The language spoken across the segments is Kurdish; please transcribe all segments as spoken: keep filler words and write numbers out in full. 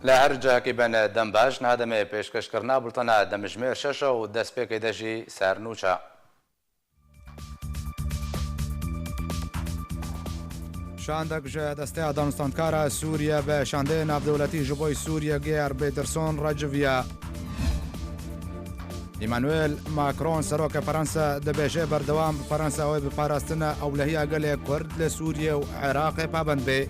Li her cihekî bin dem baş, niha demê pêşkêşkirina bultena demjimêr şeş e û destpêkê de jî sernûç e. Şandek ji Desteya Danûstandkar a Sûriye bi şandeyê navdewletî ji bo Sûriye Geyer Pederson re civiya. Emmanuel Macron, serokê Fransa, dibêje berdewam Fransa wê bi parastina ewlehiya gelê Kurd li Sûriye û Iraqê pabend bê.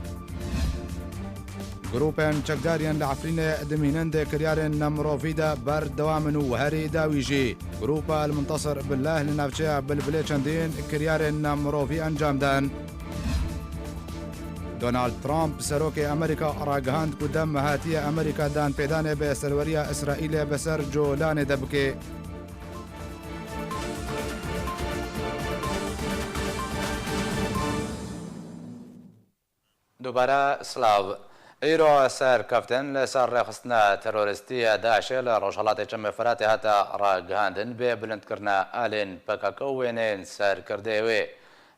Grûpên çekdar yên li Efrînê dimînin di kiryarên nemirovî de berdewam in û herî dawî jî Grûpa El Muntasir Billah li navçeya Bilbilê çendîn kiryarên nemirovî encam dan. Donald Trump, serokê Amerîka, ragihand ku dem hatiye Amerîka danpêdanê bi serweriya Îsraîlê bi ser Colanê de bike. Dubare silav. Îro serkeftin li ser rêxistina terorîstî ya DAIŞê li Rojhilatê Çemê Firatê hate ragihandin, bê bilindkirina alên P K K û wêneyên serkirdeyê wê.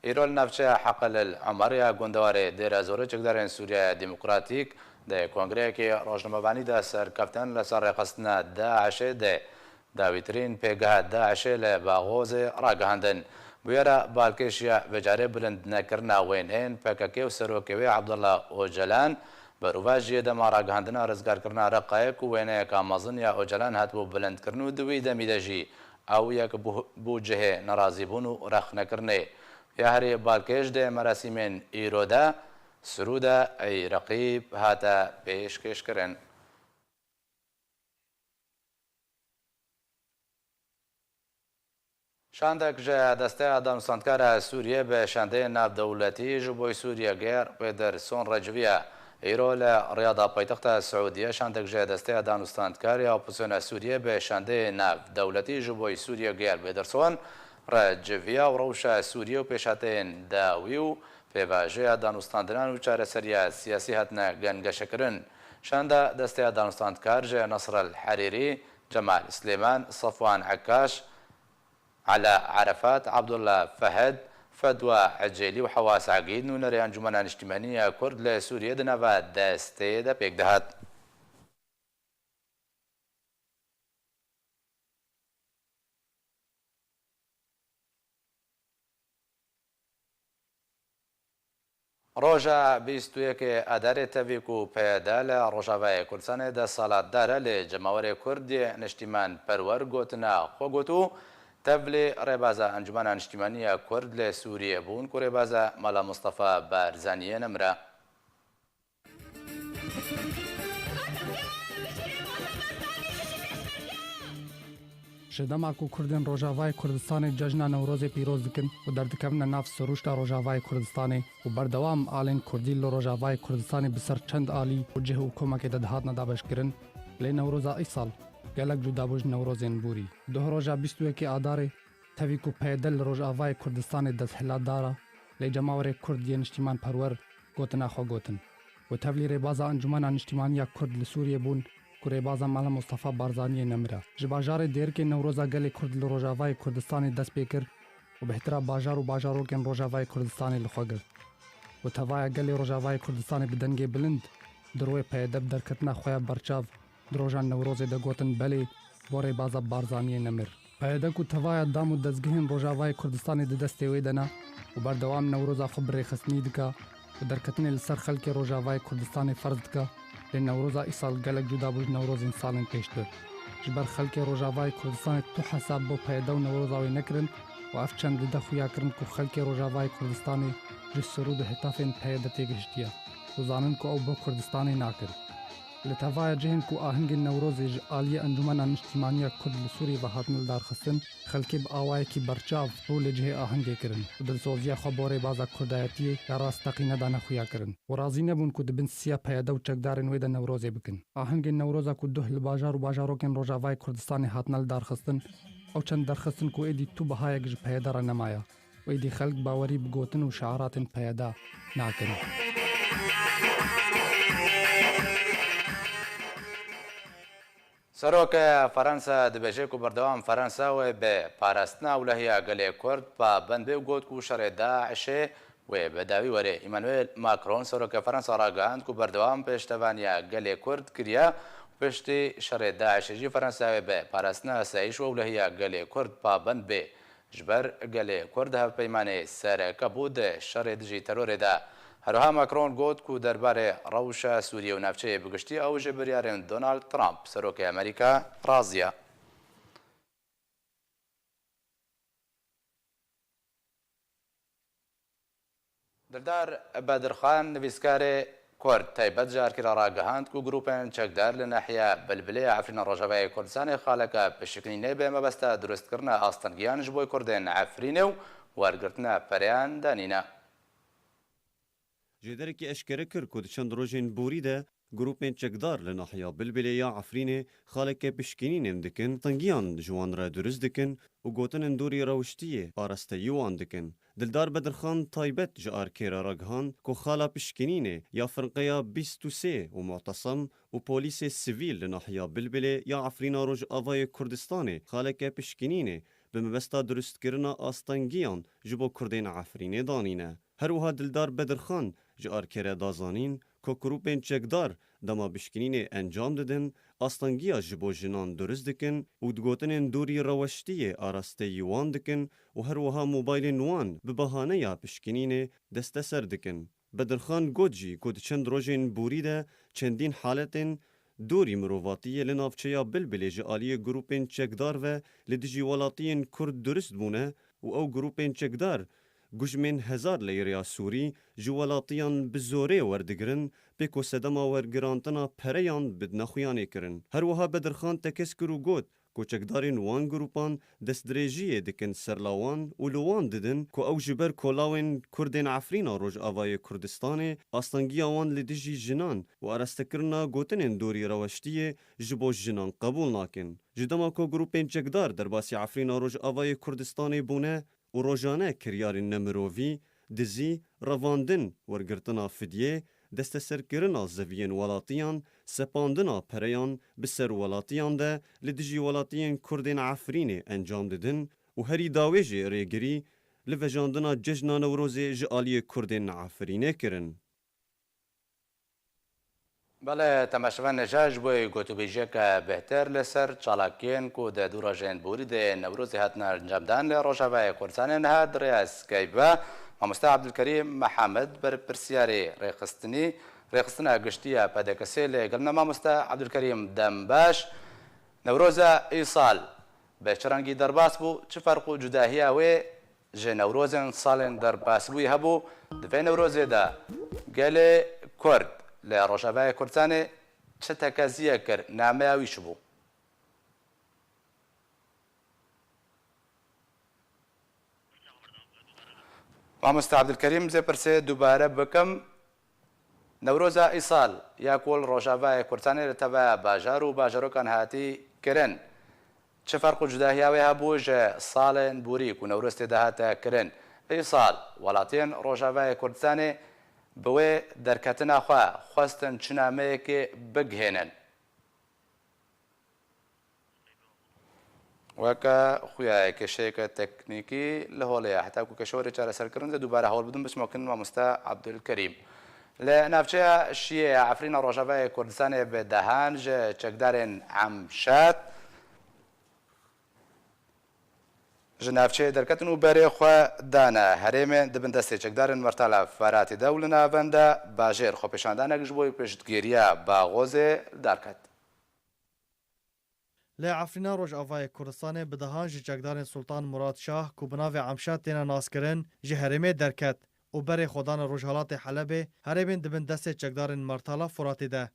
Îro li navçeya Heqil El Omer ya gundewarê Dêra Zorê çekdarên Sûriyeya Demokratîk di kongreyekî rojnamevanî de serkeftin li ser rêxistina DAIŞê di dawîtirîn pêgeha DAIŞê li Baxozê ragihandin. Bûyera balkêş ya vê carê bilindnekirina wêneyên P K K û serokê wê Abdullah Ocalan, berovajiyê dema ragihandina rizgarkirina Reqayê ku wêneyeka mezin ya Ocalan hatibû bilindkirin û di wî demî de jî ew yek bû, bû cihê nerazîbûn û rexnekirinê. Ya herî balkêş dê merasîmên îro de sirûda Ey Reqîb hate pêşkêşkirin. Şandek ji Desteya Danûstandkar a Sûriyê bi şandeyên navdewletî ji bo Sûriye Geyer Pederson re civiya. Îro li Riyada paytexta Siûdiye şandek ji Desteya Danûstandkar ya Opozisyona Sûriye bi şandeyên navdewletî ji bo Sûriye Geyer Pederson re civiya û rewşa Sûriye û pêşhateyên dawî û pêvajoya danûstandinan û çareseriya siyasî hatine gengeşekirin. Şanda Desteya Danûstandkar ji Nasr El Herîrî, Cemal Silêman, Safwan Ekkaş, Ela Erefat, Abdullah Fehed, Fedwa Ecêlî û Hewa Sagîd, nûnerê Encûmena Niştîmanî ya Kurd li Sûriyê di nava desteyê de pêk dihat. Roja bîst û yekê Adarê tevî ku P Y D li Rojavayê Kurdistanê desthilatdar e, lê cemawerê Kurd yê niştîmanperwer gotina xwe got û tevlî rêbaza Encûmena Niştîmanî ya Kurd li Sûriyê bûn ku rêbaza Mela Mustafa Barzaniyê nemire. Ji dema ku Kurdên Rojavayê Kurdistanê cejna Newrozê pîroz dikin û derdikevine nav sirûşta Rojavayê Kurdistanê û berdewam alên Kurdî li Rojavayê Kurdistanê bi ser çend alî û cih û komekê de dihatine dabeşkirin, lê Newroza îsal gelek cuda bû ji Newrozên borî. Duh roja bîst û yekê Adarê, tevî ku P Y D li Rojavayê Kurdistanê desthilatdar e, lê cemawerê Kurd yê niştîmanperwer gotina xwe gotin û tevlî rêbaza Encûmena Niştîmanî ya Kurd li Sûriyê bûn ku rêbaza Mela Mustafa Barzaniyê nemire. Ji bajarê Dêrikê Newroza gelê Kurd li Rojavayê Kurdistanê dest pê kir û bêhtira bajar û bajarokên Rojavayê Kurdistanê li xwe girt û tevaya gelê Rojavayê Kurdistanê bi dengê bilind di rûyê P Y D bi derketina xwe ya berçav di roja Newrozê de gotin belê bo rêbaza Barzaniyê nemir. P Y D ku tevaya dam û dezgehên Rojavayê Kurdistanê di destê wê de ne û berdewam Newroza xwe bi rêxistinî dike û derketinê li ser xelkê Rojavayê Kurdistanê ferz dike, lê Newroza îsal gelek cuda bû ji Newrozên salên pêştir. Ji ber xelkê Rojavayê Kurdistanê tu hesab bo P Y D û Newroza wê nekirin û ev çend dide xuya kirin ku xelkê Rojavayê Kurdistanê ji sirûd û hitafên P Y D têgihiştiye û zanin ku ew bo Kurdistanê nakin. Li tevaya cihên ku ahengên Newrozê ji aliyê Encûmena Niştîmanî ya Kurd li Sûriyê ve hatine lidarxistin, xelkê bi awayekî berçav rû li cihê ahengê kirin û dilsoziya xwe bo rêbaza kurdayetiyê ya rasteqîne dane xuya kirin û razî nebûn ku di bin siya P Y D û çekdarên wê de Newrozê bikin. Ahengên Newroza ku duh li bajar û bajarokên Rojavayê Kurdistanê hatine lidarxistin, ew çend derxistin ku êdî tu bihayek ji P Y D re nemaye. Êdî xelk bawerî bi gotin û şiaratên P Y D nakin. Serok Fransa dibêje ku berdewam Fransa wê bi parastina ewlehiya gelê Kurd pabend bê û got ku şerê DAIŞê Wê bi dawî werê Emmanuel Macron, serokê Fransa ragihand ku berdewam pêştevaniya gelê Kurd kiriye û piştî şerê DAIŞê jî Fransa wê bi parastina asayîş û ewlehiya gelê Kurd pabend bê. Ji ber gelê Kurd hevpeymanê sereke bû di şerê dijî terorê de. Herwiha Macron got ku derbarê rewşa Sûriyê û navçeyê bi giştî ew ji biryarên Donald Trump, serokê Amerîka, razî ye. Dildar Bedirxan, nivîskarê Kurd, taybet ji Arkê re ragihand ku grûpên çekdar li nahiya Bilbilê ya Efrîna Rojavayê Kurdistanê xaleke pişkinînê bi mebesta durustkirina astengiyan ji bo Kurdên Efrînê û wergirtina pereyan danîne. Jêderekî eşkere kir ku di çend rojên borî de grûpên çekdar li nahiya Bilbilê ya Efrînê xaleke pişkinînên dikin, tengiyan ji wan re durust dikin û gotinên dorî rewiştiyê arasteyî wan dikin. Dildar Bedirxan taybet ji Arkê re ragihand ku xala pişkinînê ya firqeya bîst û sê û Mu'tesem û polîsê sivîl li nahiya Bilbilê ya Efrîna Rojavayê Kurdistanê xaleke pişkinînê bi mebesta durustkirina astengiyan ji bo Kurdên Efrînê danîne. Her wiha Dildar Bedirxan ji Arkê re da zanîn ku grûpên çekdar dema pişkinînê encam didin, astengiya ji bo jinan durist dikin û di gotinên dorî reweştiyê arasteyî wan dikin û her wiha mobaylên wan bi bahaneya pişkinînê desteser dikin. Bedirxan got jî ku di çend rojên borî de çendîn haletên dorî mirovatiyê li navçeya Bilbilê ji aliyê grûpên çekdar ve li dijî welatiyên Kurd durist bûne û ew grûpên çekdar gujmên hezar leyreya Sûrî ji welatiyan bi zorê werdigirin, pê ku sedema wergirantina pereyan bi nexuyanê kirin. Her wiha Bedirxan tekez kir û got ku çekdarên wan grûpan destdirêjiyê dikin ser lawan û li wan didin ku ew ji ber kolawên Kurdên Efrîna Rojavayê Kurdistanê astengiya wan li dijî jinan û arastekirina gotinên dorî reweştiyê ji bo jinan qebûl nakin. Ji dema ku grûpên çekdar derbasî Efrîna Rojavayê Kurdistanê bûne û rojane kiryarên nemirovî, dizî, revandin, wergirtina fidyê, desteserkirina zeviyên welatiyan, sepandina pereyan bi ser welatiyan de li dijî welatiyên Kurdên Efrînê encam didin û herî dawê jî rêgirî li vejandina cejna Newrozê ji aliyê Kurdên Efrînê kirin. Belê, temaşevan, nêja ji bo gotûbêjiyeke bêhtir li ser çalakiyên ku di du rojên borî de Newrozê hatine encamdan li Rojavayê Kurdistanê niha di rêya Skype ve mamoste Abdulkerîm Mihemed, berpirsiyarê rêxistinî, rêxistina giştî ya P D K S lê gel me. Mamoste Abdulkerîm, dem baş. Newroza îsal bi çi rengî derbas bû? Çi ferq û cudahiya wê ji Newrozên salên derbasbûyî hebû? Di vê Newrozê de gelê Kurd li Rojavayê Kurdistanê çi tekeziyek kir? Nameya wî çi bû? Mamoste Abdulkerîm, zê pirsê dubare bikim. Newroza îsal ya ku li Rojavayê Kurdistanê li teva bajar û bajarokan hatî kirin, çi ferq û cudahiya wê hebû ji salên borî ku Newroz tê de hate kirin? Îsal welatiyên Rojavayê Kurdistanê bi wê derketina xwe xwestin çi nameyekê bigihênin? Weke xuya ye, kêşeyeke teknîkî li holê ye. Heta ku kêşe were çareserkirin, ez ê dubare hewl bidim biçime kin mamoste Abdulkerîm. Li navçeya Şiyê ya Efrîna Rojavayê Kurdistanê bi dehan ji çekdarên Emşat ji navçeyê derketin û berê xwe dane herêmê, di bin destê çekdarên Mertala Feratê de û li navenda bajêr xwepêşandanek ji bo piştgiriya Baxozê li dar ket. Li Efrîna Rojavayê Kurdistanê bi dehan ji çekdarên Sultan Murad Şah ku bi navê Emşat têne naskirin, ji herêmê derket û berê xwe dane rojhilatê Helebê, herêmên di bin destê çekdarên Mertala Furatê de.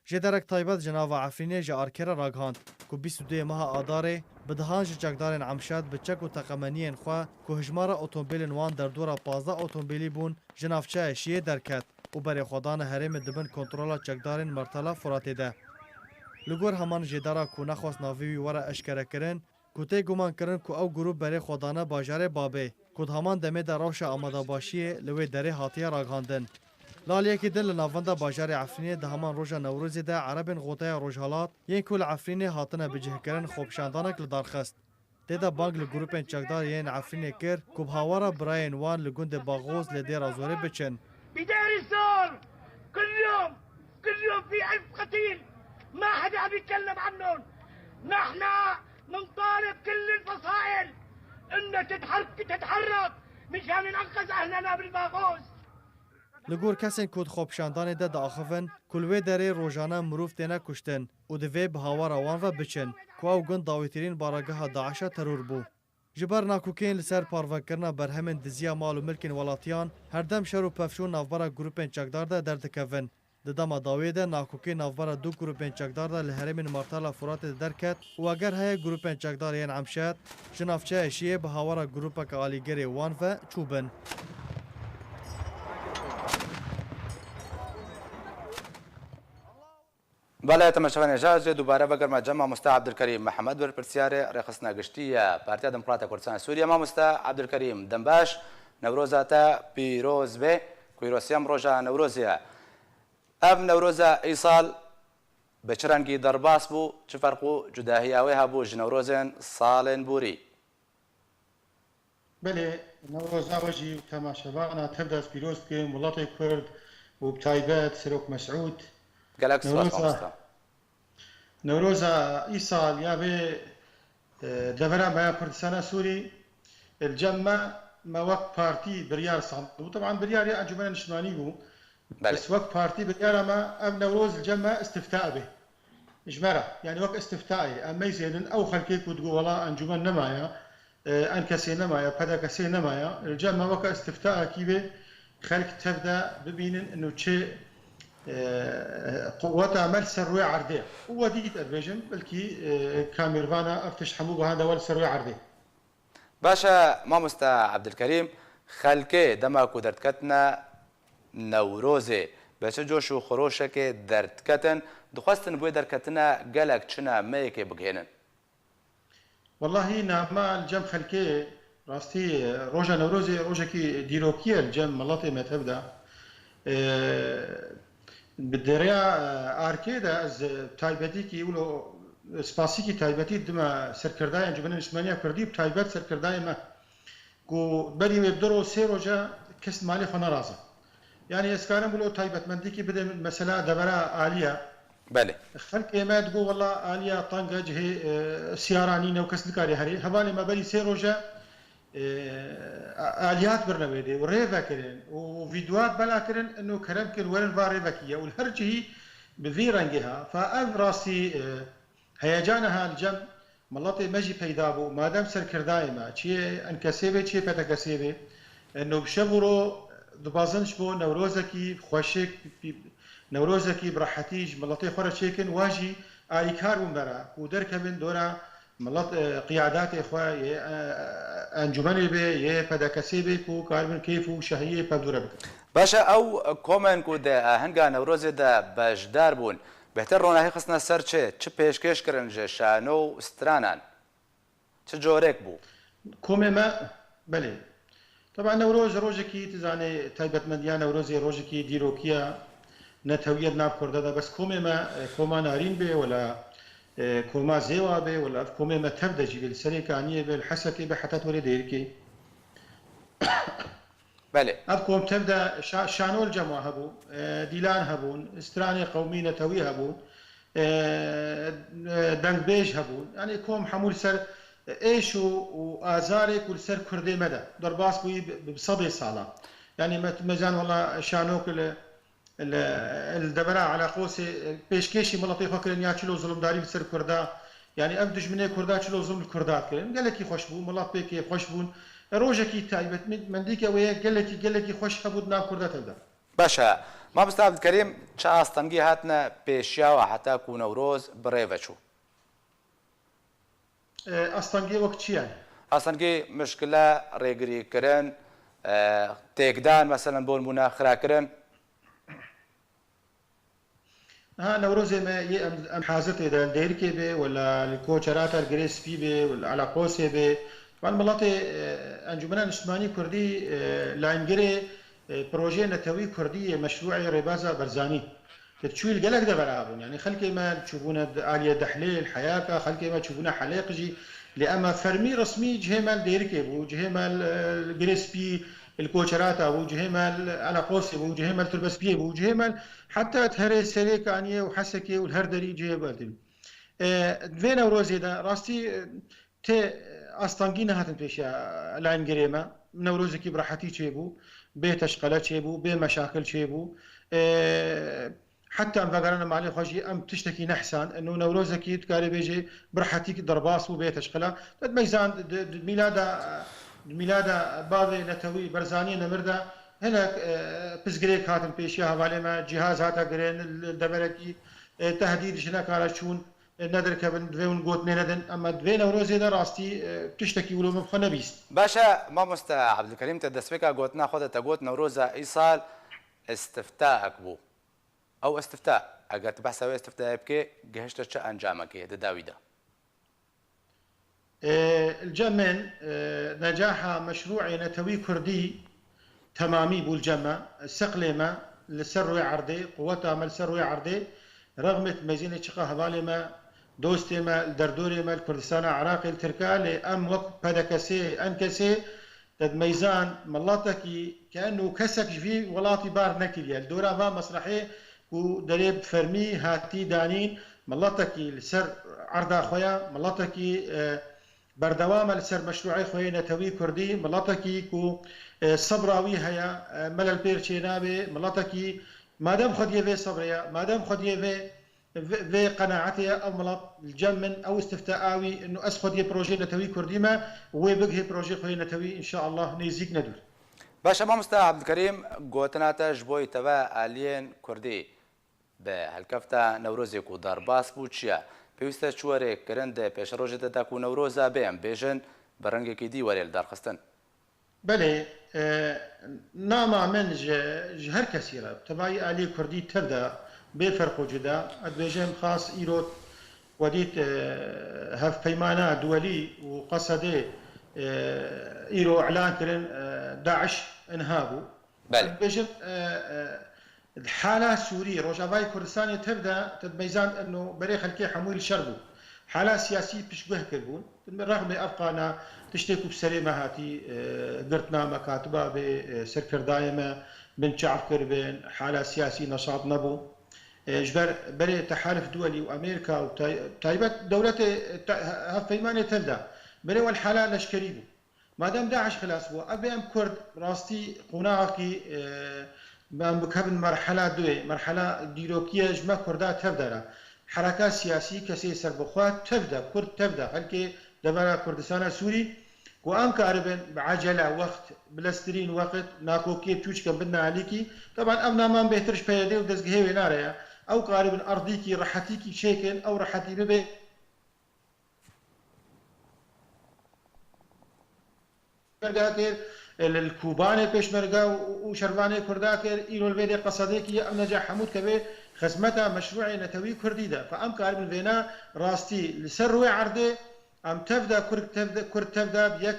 Jêderek taybet ji nava Efrînê ji Arkerê ragihand ku bîst û duyê meha Adarê bi dehan ji çekdarên Emşat bi çek û teqemeniyên xwe ku hijmara otomobîlên wan derdora pazdeh otomobîlî bûn, ji navçeya Şiyê derket û berê xwe dane herêmê di bin kontrola çekdarên Mertala Furatê de. Li gor heman jêdara ku nexwest navê wî were eşkerekirin, ku tê gumankirin ku ew grûp berê xwe dane bajarê Babê, ku di heman demê de rewşa amadebaşiyê li wê derê hatiye ragihandin. Li aliyekî din li navenda bajarê Efrînê di heman roja Newrozê de Erebên Xoteya Rojhilat yên ku li Efrînê hatine bicihkirin xwepişandanek li dar xist. Tê de bang li grûpên çekdar yên Efrînê kir ku bi hawara birayên wan li gundê Baxoz li Dêra Zorê biçin. بدير الزور كل يوم، كل يوم في ألف قتيل، ما حدا عم يتكلم عنهم. نحن منطالب كل الفصائل إنه تتحرك، تتحرك مشان ننقذ أهلنا بالباغوث. Li gor kesên ku di xwepişandanê de diaxivin ku li wê derê rojane mirov têne kuştin û divê bi hawara wan ve biçin ku ew gund dawîtirîn barageha DAIŞa teror bû. Ji ber nakokên li ser parvekirina berhemên diziya mal û milkên welatiyan, herdem şer û pevçûn navbera grûpên çekdar de derdikevin. Di dema dawiyê de nakokê navbera du grûpên çekdar de li herêmên Martala Furatê de derket û eger heye grûpên çekdar yên Emşet ji navçeya Şiyê bi hawara grûpeke alîgirê wan ve çûbin. Belê, temaşevanê, ji cihê dubare vegerime cem mamoste Abdulkerîm Mihemed, berpirsiyarê rêxistina giştî ya Partiya Demokrata Kurdistan Sûriye. Mamoste Abdulkerîm, dembaş, Newroza te pîroz be, ku îro sêyem roja Newrozê ye. Ev Newroza îsal bi çi rengî derbas bû, çi ferq û cudahiya wê hebû ji Newrozên salên borî? Belê, Newroza we jî û temaşevana tev de ez pîroz dikim, welatê Kurd û bi taybet Serok Mesûd. Gelek spas, Newroza, mamoste. Newroza îsal ya vê, e, devera me ya Kurdistana Sûrî, li cem me, me wek partî biryar sand bû. Teban biryar ya Encûmena Niştimanî bû. Belê. Bes wek partî biryara me, ev Newroz li cem me istifta be. Ji me re, yanî wek istifta ye. Em meyzênin ew xelkê ku digo wela encûmen nemaye, e, ENKSê nemaye, PDKSê nemaye. Li cem me weke istiftaekî be, xelk tev de bibînin ino çi, e, quweta me li ser rûyê erdê ye. Û we dît, ez bêjim, belkî, e, ka mêrvana ev tişt hemû guhanda we li ser rûyê erdê. Baş e, mamoste Abdulkerîm, xelkê dema ku derdiketine Newrozê, bi çi coş û xiroşekê derdiketin, dixwestin bi wê derketina gelek çi nameyekê bigihênin? Wellahî, nama li cem xelkê, rastî, roja Newrozê rojekî dîrokî ye li cem miletê me tev de. Ee, bi derya, e, arkê de ez, e, taybetîkî wilo spasîkî taybetî dime serkirdayê Encûmena Niştimaniya Kurdî, bi taybet serkirdayê me ku berî wê bi du ro sê roja kes malê xwe neraze. Yanî ez karim wilo taybetmendîkî bidim mesela devera Aliya. Belê. Xelkê me digo wela Aliya teng e, cihê, e, siyara nîne û kes nikarê herê. Hevalê me berî sê roja e, a-, aliyat birine wê dê û rê vekirin û vîdyoat bela kirin, ino kerem kin werin va rêvekî ye û li her cihî bi vî rengê ha. Fa ev rastî, e, heyecana ha li cem miletê me jî peyda bû. Madem serkirdayê me, çiyê ENKSê bê, çiyê PDKSê bê, ino bi şev û ro dibazin ji bo Newrozekî xweşik, Newrozekî bi rehetî ji miletê xwe re çêkin, wa jî alîkar bûn bera ku derkevin dora Milet, e, qiyadatê xwe yê, e, encûmenê bê, yê PDKSê bê ku karibin keyf û şehiyê pevdûre bikin. Baş e, ew komên ku di ahenga Newrozê de beşdar bûn, bêhtir ronahî xistine ser çi? Çi pêşkêş kirin ji şano û stranan? Çi corek bû? Komê me, belê. Teba Newroz rojekî, tu zanê, taybetmendiya Newrozê rojekî dîrokiya netewî ye di nav Kurda de. Bes komê me, e, koma Narîn bê, wela, e, koma Zêwa bê, wela ev komê me tev de jî bê, li Serê Kaniyê bê, li Hesekê bê, heta tu werê Dêrikê. Belê. Ev kom tev de şa-, şano li cem wan hebû, e, dîlan hebûn, stranê qewmî netewî hebûn, e, e, dengbêj hebûn. Yanî kom hemû li ser êş û, û azarê ku li ser Kurdê me de derbas bûyî bi, bi sedê salan. Yanî me, me zan wela şanok li, li, li devera Eleqosê, e, pêşkêşî miletê xwe kirin ya çilo zulmdarî li ser Kurda, yanî ev dijminê Kurda çilo zulm li Kurda dikirin. Gelekî xweş bû, milet pêkê xweş bûn. E, rojekî taybet, min, mendîke wê ye, gelekî, gelekî xweş hebû di nav Kurda tev de. Baş e. Mamoste Abdulkerîm, çi astengî hatine pêşiya we heta ku Newroz bi rê ve çû? E, astengî wek çi yani? Astengî mişkile, rêgirîkirin, e, têkdan, meselen, bo nimûne xirakirin. Ha, Newrozê me yê em, em hazir tê de, li Dêrikê bê, wela li Koçerata, li Girê Spî bê, wela Eleqosê bê. Van miletê, e, Encûmena Niştimanî Kurdî, e, layngirê, e, projeyê netewî Kurdî yê meşrûê Rêbaza Barzanî. Ke çûyî li gelek devera bûn. Yanî xelkê me çûbûne di aliyê Dehlê, li Heyaka, xelkê me çûbûne Helêq jî. Lê ema fermî resmî cihê me li Dêrikê bû, cihê me li, e, li Girê Spî, li Koçerata bû, cihê me li Eleqosê bû, cihê me li Turbespiyê bû, cihê me heta di herê Serê Kaniyê û Hesekê û li her derî cihê berdin. E, di vê Newrozê de rastî, e, tê astengî nehatin pêşiya layîngirê me. Newrozekî bi rehetî çêbû, bê teşqele çêbû, bê meşakil çêbû. E, Heta em vegerane malê xwe jî em tiştekî nehsan. Eno Newrozekî dikarê bêjê bi rehetî derbas bû bê teşqila. Di meyzan di, di mîlada, di mîlada bavê netewî Berzaniyê Nemir de hinek, e, pizgirêk hatin pêşiya hevalê me, cîhaz hate girên li deverekî, e, tehdîd ji nekare çûn, e, nedirkevin, divê hûn gotinê nedin. Ema di vê Newrozê de rastî, e, tiştekî wilo min xwe nebîst. Baş e, mamoste Abdulkerîm, te destpêka gotina xwe de te got Newroza îsal istiftaek bû. Ew istifta, eger tu behsa wê istiftayê bikê, gihişte çi encamekê di dawî de? Ê, li cem min, e, necaha meşrûê netewî kurdî temamî bû li cem me. Seqlê me li ser rûyê erdê, quweta me li ser rûyê erdê, rexmê mezînê çiqa hevalê me, dostê me, li derdorê me, li Kurdistana Iraqê, li Tirka, lê em wek P D K S, N K S, Te di meyzan miletekî ke eno kesek ji vî welatî bar nekiriye. Li dora va mesrehê ku derê bi fermî hatî danîn, miletekî li ser erda xwe ya, miletekî, e, berdewam e li ser meşrûê xwe yê netewî kurdî, miletekî ku, e, sebra wî heye, e, melel pêr çênabe, miletekî madem xwediyê vê sebrê ye, madem xwediyê vê vê, vê qenaetê ye, ew milet li cem min, ew istifta awî, ino ez xwediyê projeyê netewî kurdî me, wê bigihê projeyê xwe yê netewî, înşaallah, nêzîk nedûr. Baş e, mamoste Abdulkerîm, gotina te ji bo teve aliyên kurdî bi helkefta Newrozê ku derbas bû çi ye? Pêwîst e çi were kirin di pêşerojê de, de ku Newroza bê, em bêjin, bi rengekî dî were lidarxistin? Belê, e, nama min ji, ji her kesî re, tevayî aliyê kurdî tev de, bê ferq û cuda, ez dibêjim xas îro we dît, e, hevpeymana duwelî û Qesedê, e, îro îlan kirin, e, DAIŞ inha bû. Belê. Ez dibêjim, e, e, Di hala Sûrî, Rojavayê Kurdistanê tev de, te di meyzan eno berê xelkê hemûyî li şer bû. Hala siyasî piştguh kiribûn. Rexmê ev qana tiştê ku bi serê me hatî, e, girtina mekatiba vê, e, serkirdayê me bin çav kiribin, hala siyasî neşat nebû. E, ji ber berê Tehalif Duwelî û Amerîka û tay-, taybet dewletê, e, te-, hevpeymanê tev de berê wel hala leşkerî bû. Madem DAIŞ xilas bû, ev em Kurd rastî qonaxekî, e, em bikevin merhela duê, merhela dîrokî ye ji me Kurda tev de re. Hereka siyasî, kesê serbixwe tev de, Kurd tev de, xelkê devera Kurdistana Sûrî, ku em karibin bi ecele, wext, bi lestirîn wext, nakokiyê çûçke bidine alîkî. Teban ev naman bêhtir ji P Y D û dezgehê wê nare ye. Ew karibin erdîkî, rehetîkî çêkin, ew rehetî bibe. Pêşmerga kir, li, li Kobanê pêşmerga û, û şervanê Kurda kir, îro li vê dê Qesedê kiriye, ev neca hemû dikeve xizmeta meşrûê netewî Kurdî de. Fa em karibin vêna rastî li ser rûyê erdê, em tev de, Kurd tev de, Kurd tev de bi yek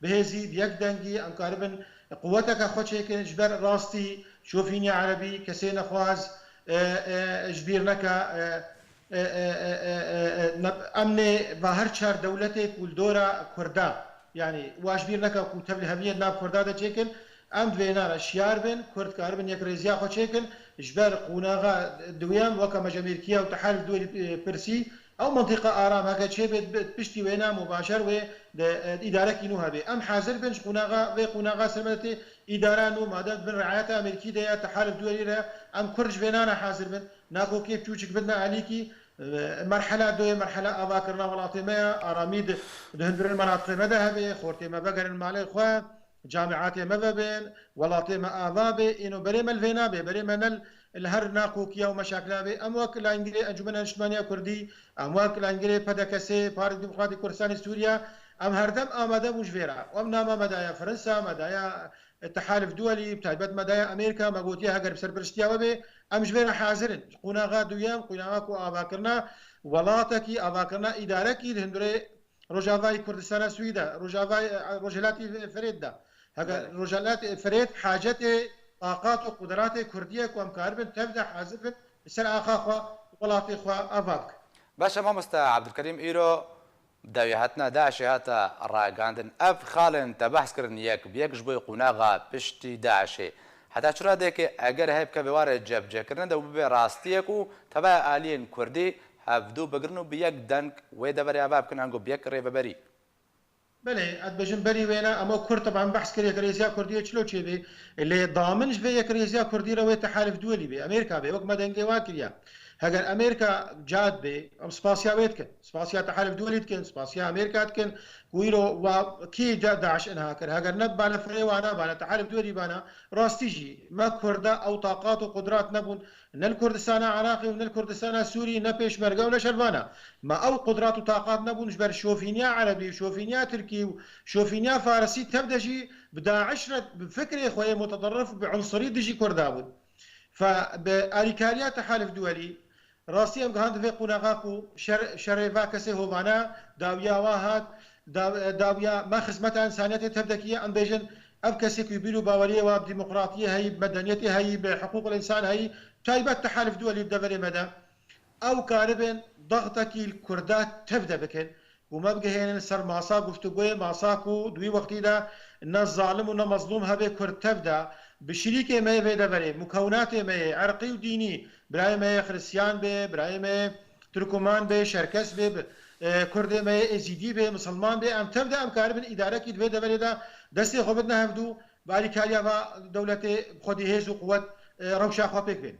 bihêzî, bi yek dengî, em karibin quweteke xwe çêkin, ji ber rastî şofîniya erebî, kesê nexwaz, e, e, ji bîr neke, e, e, e, e, e, e, ne-, em nê va her çar dewletê ku li dora Kurda, yanî wa ji bîr neke ku tevliheviyên nav Kurda de çêkin, em di vêna re şiyar bin, Kurd karibin yekrêziya xwe çêkin, ji ber qonaxa duyem, weke me ji Amerîkiya û Tehalif Duwelî, e, pirsî, ew mintîqa aram heke çêbê, bi piştî wêna mubaşer wê de, e, îdarekî nû hebe. Em hazir bin ji qonaxa, vê qonaxa ser me de tê îdara nû, madem di bin riayeta Amerîkî de ya, Tehalif Duwelî re, em Kurd ji vêna re hazir bin. Nakokê çûçik bidine alîkî, e, merhela doyê, merhela avakirina welatê me ye, aramî di, di hundirên menatiqê me de hebe, xortê me vegerin malê xwe, camiatê me vebên, welatê me ava bê, îno berê me li vê nabê, berê me ne li her nakokiya û meşakila bê. Em wek layîngirê Encûmena Niştimaniya Kurdî, em wek layîngirê P D K S, Parê Demokratîk Kurdistanê Sûriya, em herdem amade bûn ji vê re. Em nama me daye Fransa, me daye Tehalif Duwelî, bi taybet me daye Amerîka, me gotiye heger bi serpiriştiya we bê, em ji vê re hazir in. Ji qonaxa duyem, qonaxa ku avakirina welatekî, avakirina îdarekî li hundirê Rojavayê Kurdistana Sûrî de, Rojavayê, e, Rojhilatî Firêt de. Heger Belê. Rojhilatê Firêt hacetê taqat û qudratê Kurdî ye ku em karibin tev de hazir bin, li ser axa xwe, welatê xwe ava bikin. Baş e, mamoste Abdulkerîm, îro Dawî hatina DAIŞê hate ragihandin. Ev xalên te behs kirin yek bi yek ji bo qonaxa piştî DAIŞê. Heta çi radeyekê eger heye bikeve warê cebcehkirine de û bibe rastiyek û tevaya aliyên Kurdî hevdû bigirin û bi yek deng wê deverê ava bikin ango bi yek rêveberî? Belê, ez dibêjim berî wêne, em wek Kurd teban behs kir, yekrêziya Kurdiyê çilo çêbê. Lê damin ji vê yekrêziya Kurdî re wê Tehalif Duwelî bê, Amerîka bê, wek me dengê wan kiriye. Heger Amerîka cad bê, em spasiya wê dikin. Spasiya Tehalif Duwelî dikin, spasiya Amerîka dikin. Ku îro wa kî ca DAIŞ inha kir? Heger ne bane ferê wana, bane Tehalif Duwelî bana, rastî jî me Kurda ew taqat û qudrat nebûn. Ne li Kurdistana Iraqê û ne li Kurdistana Sûrî, ne pêşmerge û ne şervana. Me ew qudrat û taqat nebûn ji ber şofîniya erebî û şofîniya tirkî û şofîniya farisî tev de jî bi DAIŞ re bi fikrê xwe yê muteterif, bi unsirî dijî Kurda bûn. Fe bi alîkariya Tehalif Duwelî, rastî em gihandin vê qonaxa ku şer, şerê va kesê hovane, dawiya wa hat, da-, dawiya me xizmeta însaniyetê tev de kiriye, em bêjin, ev kesê ku bîr û baweriyê wa bi demokratiyê heyî, bi medeniyetê heyî, bi hiqûqil însan heyî, taybet Tehalif Duwelî li deverê me de, ew karibin dextekî li Kurda tev de bikin. Ku me bigihênin ser masa guftûgoyê, masa ku di wî wextî de ne zalim û ne mezlûm hebe Kurd tev de, bi şirîkê me yê vê deverê, mukewinatê me yê erqî û dînî, birayê me yê Xiristiyan bê, birayê me yê Tirkoman bê, Şerkes bê, bi, e, Kurdê me yê Êzîdî bê, Misilman bê, em tev de em karibin îdarekî di vê deverê de destê xwe bidine hevdû, bi alîkariya va dewletê xwedî hêz û quwet, e, rewşa xwe pêk bên.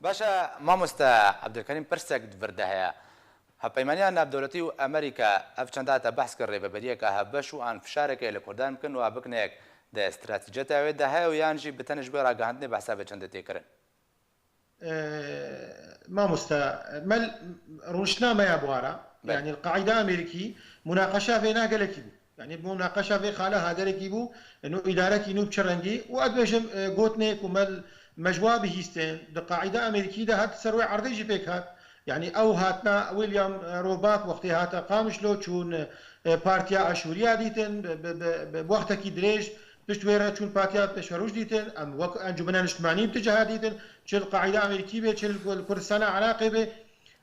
Baş e, mamoste Ebdulkerîm, pirsek di vir de heye. Hevpeymaniya navdewletî û Amerîka ev çenda te behs kir rêveberiyeke hevbeş û an fişarekê li Kurdan bikin û ev bikine yek di stratejiyeta wê de heye û yan jî bi tenê ji bo ragihandinê behsa vê çendê tê kirin? Ee, mamoste, me l-, rûniştina me ya bi wa re. Belê. Yani, Qaîda Amerîkî munaqeşa vêna gelekî bû. Yani, munaqeşa vê xala ha gelekî bû, nû îdarekî nû bi çi rengî? Û ez dibêjim, e, gotinê ku me l-, me ji wa bihîstin, di Qaîda Amerîkî de hat ser wê erdê jî pêk hat. Yani, ew hatina William, e, Roebuck wextê hate Qamişlo çûn, e, Partiya Aşûriya dîtin, bi, bi, bi, bi wextekî dirêj, pişt wê re çûn Partiya Pêşeroj dîtin, em wek Encûmena Niştimanî bi tu ciha dîtin, çi li Qaîda Amerîkî bê, çi li Kurdistana Iraqê bê.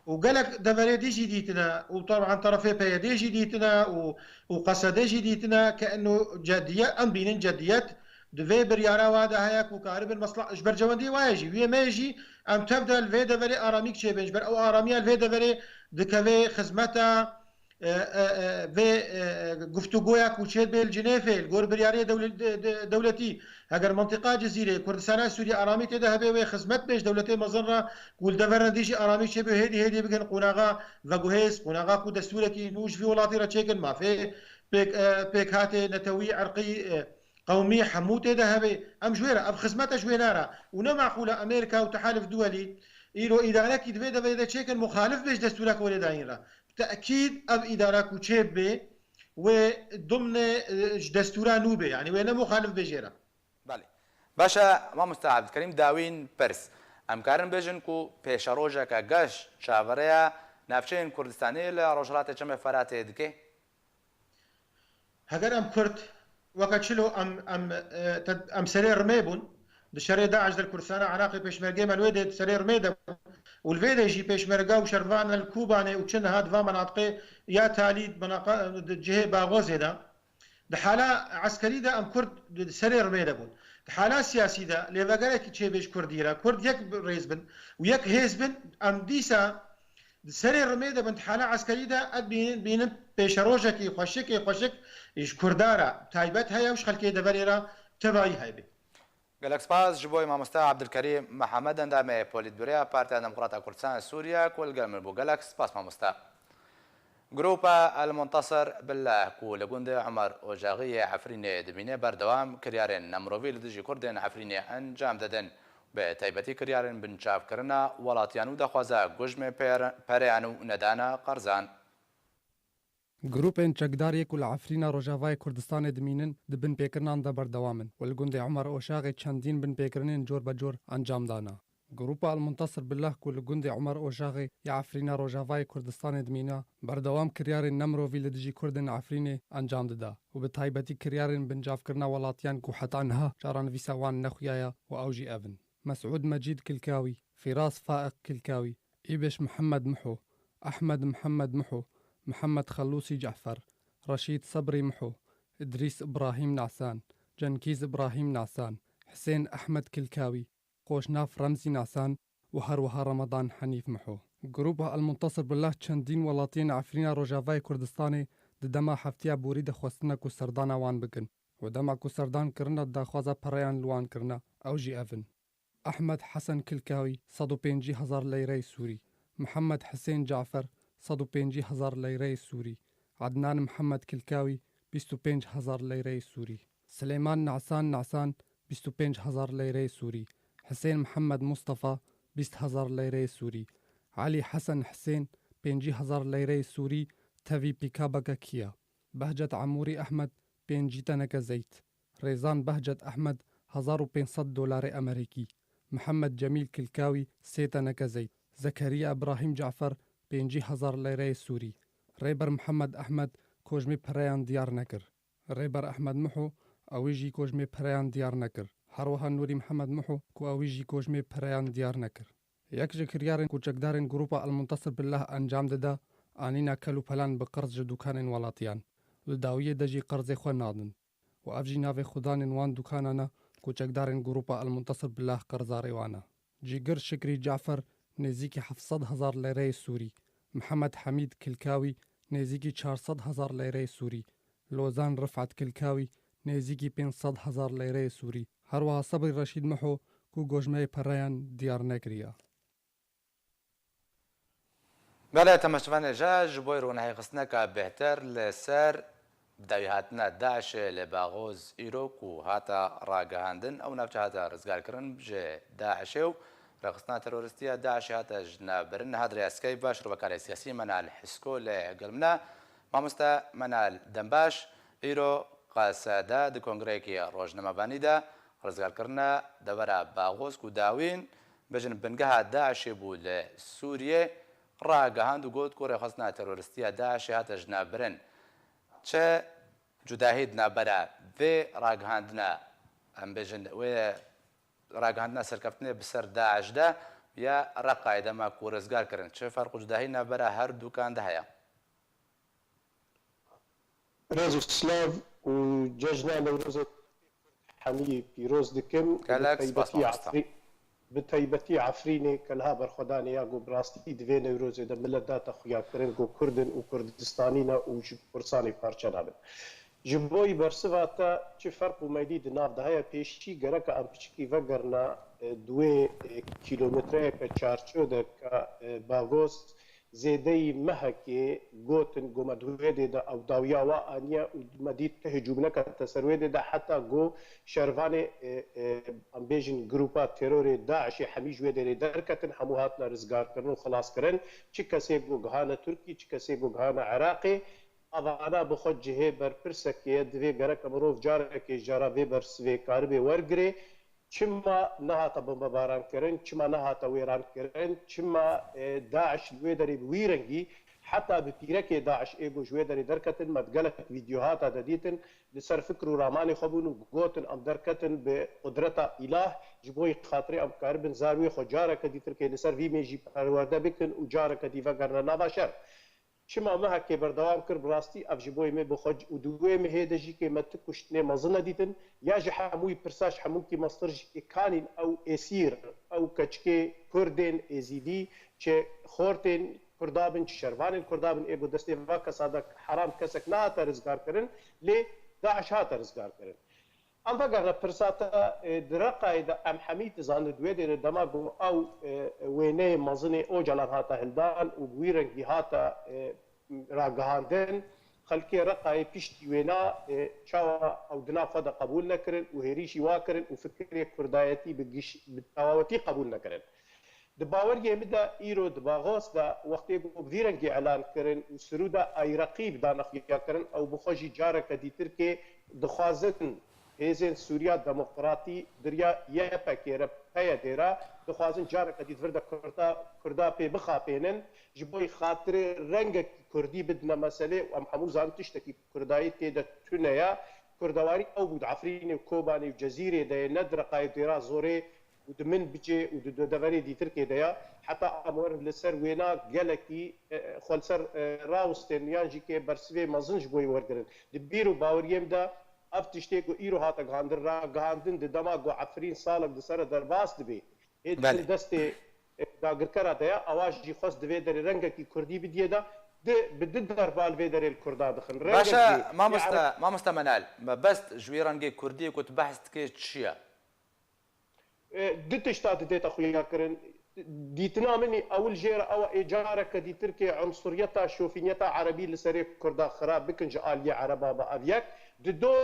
Û gelek deverê dî jî dîtine, û teban terefê P Y D jî dîtine, û, û Q S D jî dîtine, ke eno cediye-, em bînin cediyet di vê biryara wa de heye ku karibin mesla-, ji bercewendiyê wa ye jî, wê me jî, em tev de li vê deverê aramîk çêbin, ji ber ew aramiya li vê deverê dikeve xizmeta e, e, e, vê, e, e, guftûgoya ku çêdibê li Cinêfê, li gor biryarê dewle-, de-, de-, dewletî, heger mintiqa Cizîrê, Kurdistana Sûriyê aramî tê de hebe, wê xizmet bê ji dewletê mezin re ku li dever re dî jî aramî çêbe, hêdî hêdî bikin qonaxa veguhêz, qonaxa ku destûrekî nû ji vî welatî re çêkin, mafê pêk, e, pêkhatê netewî, erqî, e, qewmî hemû tê de hebe. Em ji wê re, ev xizmete ji wê nare. Û ne meqûl e Amerîka û Tehalif Duwelî îro îdarekî di vê deverê de çêkin, muxalif bê ji destûra ku wê lê dayîn re. Bi tekîd ev îdara ku çêbibe, wê dimnê, e, ji destûra nû be, yanî wê ne muxalif be jê re. Belê. Baş e, mamoste Ebdulkerîm, dawîn pirs. Em karin bêjin ku pêşerojeke geş çaverêya navçeyên Kurdistanê li Rojhilatê Çemê Feratê dike? Heger em Kurd weke çilo em, em, e, te-, em serê rimê bûn, di şerê DAIŞ de li Kurdistana Iraqê pêşmergê me li wê dê serê rimê de bûn û li vê dê jî pêşmerge û şervan li Kobanê û çi niha di van menatiqê ya talî di menaqa-, di cihê Baxozê de. Di hala eskerî de em Kurd di serê rimê de bûn. Di hala siyasî de lêvegerekî çêbê ji Kurdî re, Kurd yek rêz bin û yek hêz bin, em dîsa di serê rimê de bin, di hala eskerî de ez bînin, bînin pêşerojekî xweşikê xweşik ji Kurda re taybet heye û ji xelkê deverê re tevayî hebe. Gelek spas ji bo mamoste Abdulkerîm Mihemed, endamê Polîtbûroya Partiya Demokrata Kurdistan Sûriye ku li gel min bû. Gelek spas mamoste. Grupa El Muntasir Billah ku li gundê Umer Ocaxî yê Efrînê dimîne, berdewam kiryarên nemirovî li dijî Kurdên Efrînê encam didin. Bi taybetî kiryarên binçavkirina welatiyan û daxwaza gujmê per-, pereyan û nedana qerzan. Grûpên çekdar yê ku li Efrîna Rojavayê Kurdistanê dimînin, di binpêkirinan de berdewam in û li gundê Umer Oşaxê çendîn binpêkirinên cor be cor encam dana. Grûpa El Muntasir Billah ku li gundê Umer Oşaxê ya Efrîna Rojavayê Kurdistanê dimîna, berdewam kiryarên nemirovî li dijî Kurdên Efrînê encam dida û bi taybetî kiryarên bincavkirina welatiyan ku heta niha çarenivîsa wan nexuyaya û ew jî ev in: Mesûd Mecîd Kilkawî, Fîraz Faiq Kilkawî, Îbeş Mihemed Miho, Ehmed Mihemed Miho, Mihemed Xelûsî Cefer, Reşîd Sebrî Miho, Îdrîs Îbrahîm Nasan, Cenkîz Îbrahîm Nasan, Hisên Ehmed Kilkawî, Xoşnav Remzî Nasan û her wiha Remadan Henîf Miho. Grûpa El Muntasir Billah çendîn welatiyên Efrîna Rojavayê Kurdistanê di dema heftiya borî de xwestine ku serdana wan bikin û dema ku serdan kirine daxwaza pereyan li wan kirine, ew jî ev in: Ehmed Hesen Kilkawî sed û pêncî hezar leyreyê Sûrî, Mihemed Hisên Cafer sed û pêncî hezar leyreyê Sûrî, Ednan Mihemed Kilkawî bîst û pênc hezar leyreyê Sûrî, Silêman Nasan Nasan bîst û pênc hezar leyreyê Sûrî, Hisên Mihemed Mustafa bîst hezar leyreyê Sûrî, Elî Hesen Hisên pêncî hezar leyreyê Sûrî tevî pîkabeke kiya, Behcet Emûrî Ehmed pêncî teneke zeyt, Rêzan Behcet Ehmed hezar û pênc sed dolarê Emerîkî, Mihemed Cemîl Kilkawî sê teneke zeyt, Zekeriya Ibrahîm Cafer pêncî hezar leyreyê Sûrî, Rêber Mihemed Ehmed kojmê pereyan diyar nekir. Rêber Ehmed Miho, ewî jî kojmê pereyan diyar nekir. Her wiha Nûrî Mihemed Miho ku ewî jî kojmê pereyan diyar nekir. Yek ji kiryarên ku çekdarên Grûpa El Muntasir Billah encam dide, anîna kel û pelan bi qerz ji dûkanên welatiyan. Li dawiyê de jî qerzê xwe nadin. Û ev jî navê xudanên wan dûkanan e ku çekdarên Grûpa El Muntasir Billah qerzarê wan e. Cîgir Şikrî Cafer nêzîkî heft sed hezar leyreyê Sûrî, Mihemed Hemîd Kilkawî nêzîkî çar sed hezar leyreyê Sûrî, Lozan Rifet Kilkawî nêzîkî pênc sed hezar leyreyê Sûrî, her wiha Sebrî Reşîd Miho ku gojmeyê pereyan diyar nekiriye. Belê, temaşevanê, ji bo rûnehêxistineke bêhtir li ser bi dawî hatina DAIŞê li Baxoz îro ku hate ragihandin, ew navçe hate rizgarkirin ji DAIŞê û rêxistina terorîstî ya DAIŞê hate ji nav birin. Niha di rêya Skype ve şrovekarê siyasî Menal Hisko li gel min e. Mamoste Menal, dem baş. Îro Qesede di kongreyekî rojnamevanî de rizgarkirina devera Baxoz ku dawîn bêjin bingeha DAIŞê bû li Sûriyê, ragihand û got ku rêxistina terorîstî ya DAIŞê hate ji nav birin. Çi cudahî di navbera vê ragihandina, em bêjin, wê ragihandina serkeftinê bi ser DAIŞ de ya Reqayê dema ku rizgar kirin? Çi ferq û cudahî navbera her dûkan de heye? Rêz û silav û cejna Newrozê hemî pîroz dikim. Gelek spas, mamosta. Bi taybetî Efrînê ke niha berxwedanê ya ku bi rastî di vê Newrozê de milet date xuyakirin ku Kurd in û Kurdistanî ne û ji Kurdistanê parçe nabin. Ji bo yî bersiva te çi ferq û meylî di nav de heye? Pêşî gereke em piçikî vegerina, e, di wê, e, kîlometreyeke çarço de ke, e, Bagos zêdeyî mehekê gotin ku me di wê dê de ew dawiya wa aniye û me dît tu hicûm nekete ser wê dê de, heta ku şervanê, e, e, em bêjin grûpa terorê DAIŞê hemî ji wê derê derketin, hemû hatine rizgarkirin û xilaskirin. Çi kesê ku gihane Tirkî, çi kesê ku gihane Iraqê, evana bi xwe cihê berpirsekê ye, divê gereke mirov carekê ji cara vê bersivê karibe wergirê. Çima nehate bombebarankirin, çima nehate wêrankirin, çima, e, DAIŞ li wê derê bi wî rengî, heta bi pîrekê DAIŞ ê ku ji wê derê derketin, me di gelek vîdyohata de dîtin, li ser fikr û ramanê xwe bûn û gotin, em derketin bi qudreta îlah, ji bo xatirê em karibin zarwê xwe careke dîtirkê li ser vî mêjî perwerde bikin û careke dî vegerine nava şer. Çima mehekê berdewam kir, bi rastî ev ji bo yê me bi xwe û di wê mehê de jî kê me tu kuştinê mezin nedîtin, ya ji hemûyî pirsa ji hemûkî mestir jî kê kanîn ew êsîr, ew keçikê Kurdên Êzîdî, çi xortên Kurda bin, çi şervanên Kurda bin, ê ku destê va kesa de heram kesek nehate rizgarkirin, lê DAIŞ hate rizgarkirin. Em vegerine pirsa te, e, di Reqayê de em hemî dizanin di wê derê dema ku ew, e, wêneyê mezinê Ocalan hate hildan û bi wî rengî hate, e, ragihandin, xelkê Reqayê piştî wêna, e, çawa ew di nav xwe de qebûl nekirin û hêrîşî wa kirin û fikirê kurdayetî bi giş-, bi tewawetî qebûl nekirin. Di baweriyê min de îro di Baxos de wextê ku bi vî rengî elan kirin û sirûda Ayreqîb dane xuyakirin, ew bi xwe jî careke dîtirkê dixwazin hêzên Sûriya Demokratî di riya Y P G re, P Y D re dixwazin careke dî di vir de Kurda, Kurda pê bixapênin, ji bo xatirê rengekî Kurdî bidine meselê û em hemû zanin tiştekî Kurdayî tê de tune ye. Kurdewarî ew bû di Efrînê û Kobanê û Cezîrê de ye, ne di Reqayê Dêra Zorê û di min bicê û di, di deverê dîtirkê de ya, heta em werin li ser wêna gelekî, e, xwe li ser, e, rawistên yan jî kê bersivê mezin ji bo wê wergirin. Di bîr û baweriyê min de ev tiştê ku îro hate gihandin, ragihandin di dema ku Efrîn salek di ser re derbas dibe, ê di Belê. bin destê, e, dagirkera de ya, ewa jî xwest di vê derê rengekî kurdî bidiyê de, di, bi di derba li vê derê li kurda dixin. Rengek Baş e, jî, mamoste, mamoste Menal, mebest ji wî rengê kurdiyê ku tu behs dikê çi ye? E, du tişta didête xuyakirin. Dîtina min î ewil jê re ew e, ê careke dîtir kê unsuriyeta, şofîniyeta erebî li serê kurda xirab bikin ji aliyê ereba be ev yek. Di do,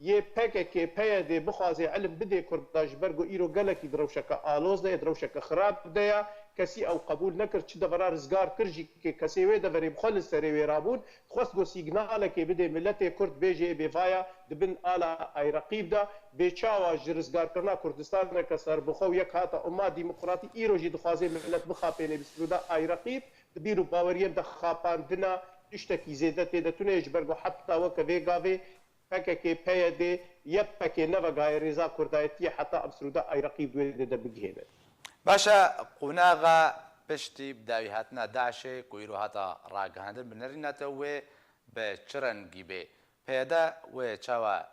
yê P K K, P Y D bixwaze ilim bidê kurda ji ber ku îro gelekî di rewşeke aloz de ye, di rewşeke xirab de ye. Kesî ew qebûl nekir, çi devera rizgar kir jî kê kesê wê deverê bi xwe li serê wê rabûn. Xwest ku sîgnalekê bidê miletê Kurd, bêjê ê bêvaya di bin ala Ayreqîb de, bê çawa ji rizgarkirina Kurdistaneke serbixwe û yek hate umma demokratî, îro jî dixwaze milet bixapênê bi sirûda Ayreqîb, di bîr û baweriyên de xapandina tiştekî zêde tê de tune ye, ji ber ku heta weke vê gavê P K K, P Y D, Y P G nevegaye rêza kurdayetiyê heta em sirûda Ayreqîb di wê dê de bigihênin. Baş e, qonaxa piştî bi dawî hatina DAIŞê ku îro hata ragihandin bi nerîna te wê bi çi rengî bê? P Y D wê çawa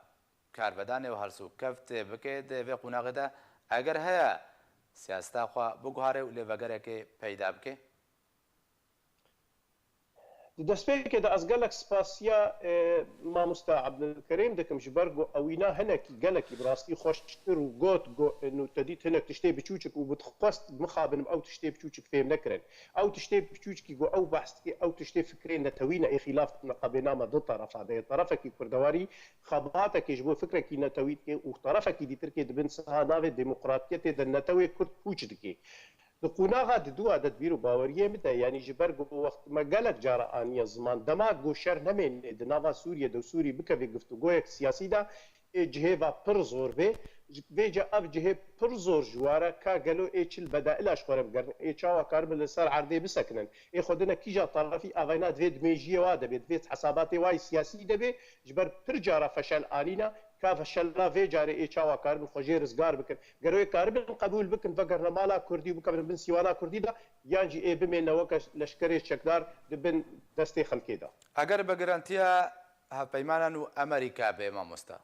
karvedanê û helsûkeftê bike di vê qonaxê de? Eger heye, siyaseta xwe biguhare û lêvegerekê peyda bike? Di destpêkê de ez gelek spasiya, e, mamosta Ebdulkerîm dikim, ji ber ku ewîna hinekî gelekî bi rastî xweştir û got, got, nû te dît hinek tiştê biçûçik û bi xwest mixabin ew tiştê biçûçik fêm nekirin. Ew tiştê biçûçikî ku ew behs dike, ew tiştê fikrê netewî ne, ê xîlaf neqabênama du terefa de ye. Terefekî kurdewarî xebatekê ji bo fikrekî netewî dike û terefekî dîtirkê di bin siha navê demokratiyetê de netewê kurd pûç dike. Di qonaxa diduwa de di bîr û baweriyê min de, yanî ji ber ku wext me gelek cara aniye ziman, dema ku şer nemênê di nava Sûriyê de û Sûrî bikeve giftugoyek siyasî de, ê cihê va pir zor bê. Ji vêce ev cihê pir zor ji wa re ka gelo ê çil bedaila ji xwe re bigerin, ê çawa karibin li ser erdê bisekinin, ê xwedine kîja tarafî avayna divê di mêjiyê wa de bê, divê hesabatê wa yî siyasî de bê, ji ber pir cara feşel anîne, ka feşela vê carê ê çawa karibin xwe jê rizgar bikin. Gero ê karibin qebûl bikin, vegerine mala Kurdî û bikevin bin sîwana Kurdî de, yan jî ê bimêne weke leşkerê çekdar di bin destê xelkê de. Eger bi girantiya hevpeymanan û Amerîka bê, mamosta?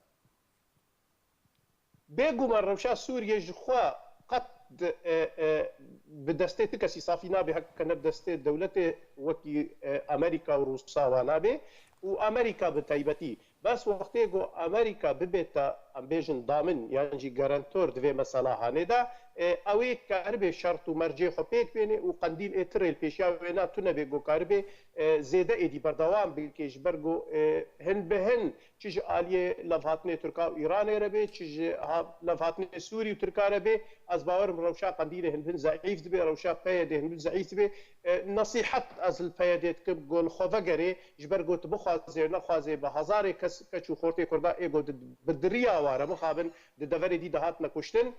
Bêguman rewşa Sûriyê ji xwe qet di, e, e, bi destê ti kesî safî nabe, heke ne bi destê dewletê wekî, e, Amerîka û Rûsa wa nabe û Amerîka bi taybetî. Bes wextê ku Amerîka bibête, em bêjin, damin yan jî garantor di vê mesela hanê de, e, ew ê karibê şert û mercê xwe pêk bênê û qendîl ê tirê li pêşiya wê na tune bê ku karibê, e, zêde êdî berdewam bike, ji ber ku, e, hin bi hin çi ji aliyê levhatinê Tirka û Îranê re bê, çi ji ha-, levhatinê Sûrî û Tirka re bê, ez bawer im rewşa qendîlê hin bi hin zeîf dibe, rewşa P Y D hin bi hin zeîf dibe. E, nesîhet ez li P Y D dikim, ku li xwe vegerê, ji ber ku tu bixwazê nexwazê bi hezarê kes, keç û xortê Kurda ê ku di, bi diriya wa re mixabin di deverê dî de hatine kuştin,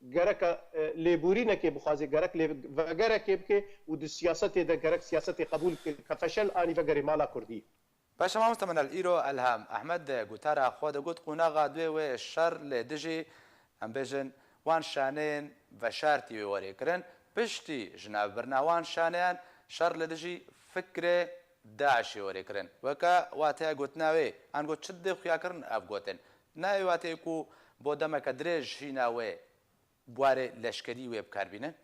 gereke, e, lêborînekê bixwazê, gerek lê vegerekê bike û di siyasetê de gerek siyasetê qebûl bike, ke feşel anî vegerê mala Kurdî. Baş e, mamoste Menal, îro Elham Ehmed di gotara xwe de got, qonaxa duê wê şer li dijî, em bêjin, wan şaneyên veşartî wê werê kirin. Piştî ji nav birina wan şaneyan şer li dijî fikrê DAIŞê werê kirin. Weke wateya gotina wê, an got çi dê xuya kirin ev gotin? Nayê wateyê ku bo demeke dirêj hîna wê bi warê leşkerî wê bi kar bînin?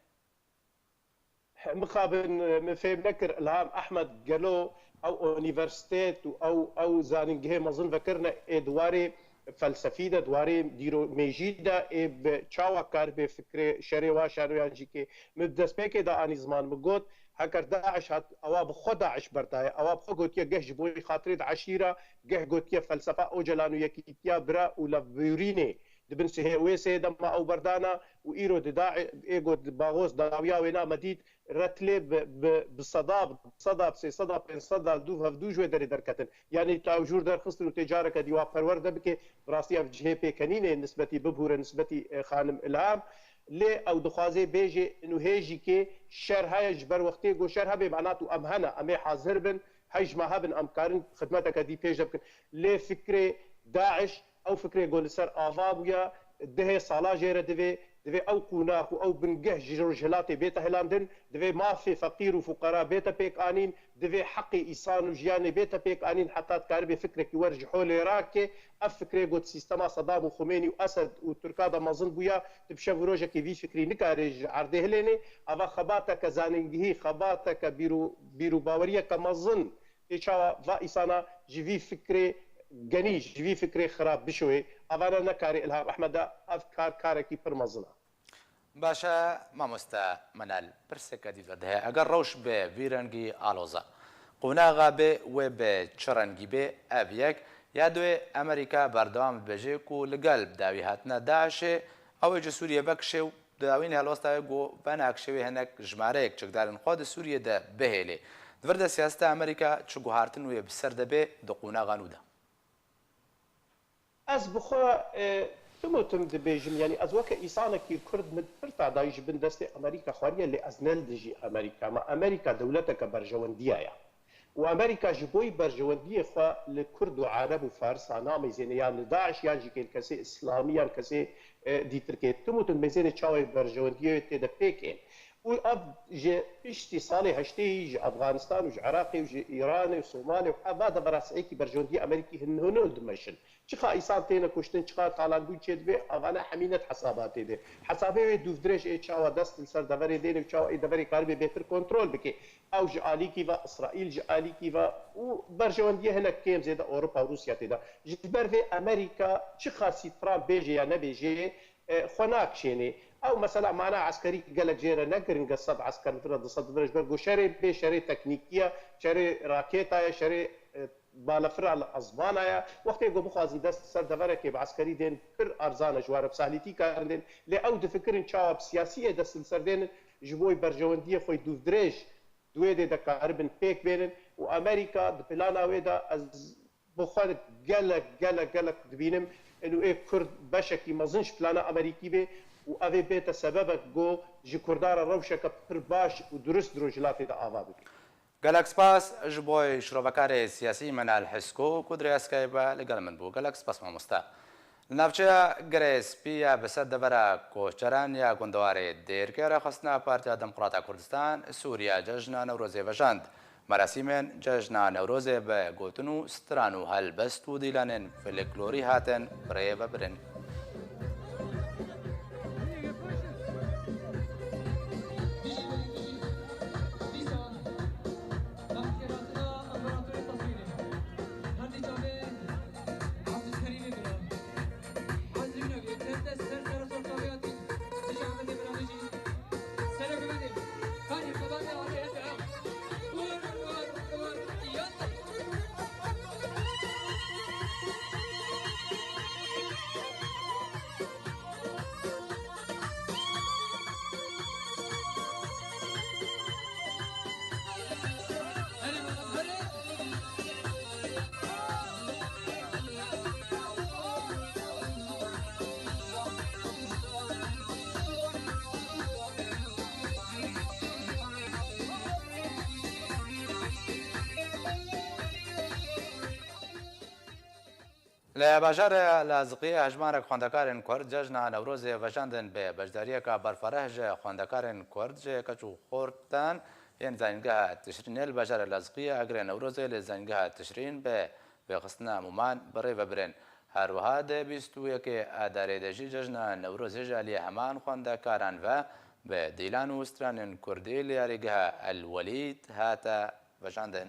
Mixabin, min fêm nekir, Ilham Ehmed, gelo ew unîversîtet û ew, ew zanîngehê mezin vekirine ê di warê felsefî de, di warê dîro-, mêjî de ê bi çawa karibê fikrê şerê wa şanoyan jî kê? Min bi destpêkê de anî ziman, min got, heker DAIŞ hat, ewa bi xwe DAIŞ berdaye, ewa bi xwe gotiye geh ji bo xatirê di eşîra, geh gotiye felsefa Ocalan û yekîtiya bira û levbûrînê. Di bin sihê wê sê dema ew berdana û îro di da ê got baxoz dawiya wê na me dît, retlê bi, bi, bi seda, bi seda, bi sê seda, pênc seda li dûv hevdû ji wê derê derketin. Yanî ta ew jûr derxistin û tê careke dî wa perwerde bike, bi rastî ev cihê pêkenînê nisbetî bibûre, nisbetî, e, xanim Ilham. Lê ew dixwaze bêje, inu hê jî kê şer heye, ji ber wextê ku şer hebe, manat û em hene, em ê hazir bin, hej me hebin, em karin xidmeteke dî pêş de bikin. Lê fikrê DAIŞ, ew fikrê ku li ser ava bûye, dehê sala jê re divê, Divê ew qonax û ew bingeh ji rojhilatê bête hilandin, divê mafê feqîr û fuqara bête pêkanîn, divê heqê îsan û jiyanê bête pêkanîn, heta dikaribe fikrekî wer ji holê rake. Ev fikrê got sîstema Sedam û Xumênî û Esed û Tirka de mezin bûya, tu bi şev û rojekê vî fikrî nikarê ji erdê hilênê. Ava xebateke zanîngehî, xebateke bîr û, bîr û baweriyeke mezin tê çawa va îsana ji vî fikrê genî, ji vî fikrê xirab bişoyê. Avana nekarê Ilham Ehmeda, ev kar karekî pir mezin e. Baş e, mamoste Menel, pirseke dî vedihê. Eger rewş bi vî rengî aloz e, qonaxa bê wê bi çi rengî bê? Ev yek. Ya duê, Amerîka berdewam dibêje ku li gel bi dawî hatina DAIŞê, ew ê ji Sûriyê vekişê û di dawînê helwesta wê ku venakişê wê hinek jimareyek çekdarên xwe di Sûriyê de bihêlê. Di vir de siyaseta Amerîka çi guhartin wê bi ser de bê di qonaxa nû de? Ez bi xwe, e, tim û tim dibêjim, yanî ez weke îsanekî Kurd min pir tadayî ji bin destê Amerîka xwariye, lê ez ne li dijî Amerîka me. Amerîka dewleteke berjewendiya ye. Û Amerîka ji bo berjewendiyê xwe li Kurd û Ereb û Farisa nameyzêne, yan li DAIŞ, yan jî kêlkesê îslamî, yan kesê, e, dîtirkê. Tim û tim mêzêne çawa berjewendiyê wê tê de pêk ên. Û ev ji piştî salê heştê yî ji Efxanistan û ji Iraqê û ji Îranê û Somalê û heva devera seyekî berjewendiyê Amerîkî hin hino dimeşin. Çiqa îsan têne kuştin, çiqa talanbûn çêdibe, avana hemî ne di hesabatê de. Hesabê wê dûvdirêj ê çawa dest li ser deverê dêne û çawa ê deverê karibe bêtir kontrol bike. Ew ji alîkî ve, Îsraîl ji alîkî ve û berjewendiyê hinek kêm zêde Ewropa û Rûsya tê de. Ji ber vê Amerîka çiqasî Trump bêje ya nebêje, e, xwe nakişênê. Ew mesela mana eskerî gelek jê re ne giring e, sed esker li vir e, du sed li vir e, ji ber ku şerê bê şerê teknîkî ye, şerê rakêta ye, şerê, e, balefira li ezmana ye. Wextê ku bixwazin dest ser deverekê bi eskerî dên pir erzan e, ji were bi sahlîtî karin dên. Lê ew difikirin çawa bi siyasiyê dest li ser dênin, ji bo berjewendiyê xwe dûvdirêj di wê dê de karibin pêk bênin û Amerîka di plana wê de ez bi xwe gelek, gelek, gelek dibînim, û ê Kurd beşekî mezin ji plana Amerîkî bê û ev ê bête sebebek ku ji Kurdan re rewşeke pir baş û durist di Rojhilatê de ava bibe. Gelek spas ji bo şirovekarê siyasî Menal Hisko ku di rêya Skype ve li gel min bû. Gelek spas mamoste. Li navçeya Girê Spî ya bi ser devera koçeran ya gundewarê Dêrkê rêxistina Partiya Demokrata Kurdistan Sûriya Cejna Newrozê vejand. Merasîmên Cejna Newrozê bi gotin û stran û helbest û dîlanên folklorî hatin birêvebirin. Li bajarê Laziqiyê hejmarek xwendekarên Kurd cejna Newrozê vejandin. Bi beşdariyeke berfareh ji xwendekarên Kurd, ji keç û xortan yên Zanîngeha Tişrînê li bajarê Laziqiyê agirê Newrozê li Zanîngeha Tişrîn bi vêxistina mûman bi rê ve birin. Her wiha di bîst û yekê Adarê de jî cejna Newrozê ji aliyê heman xwendekaran ve bi dîlan û stranên Kurdî li yarîgeha El Welîd hate vejandin.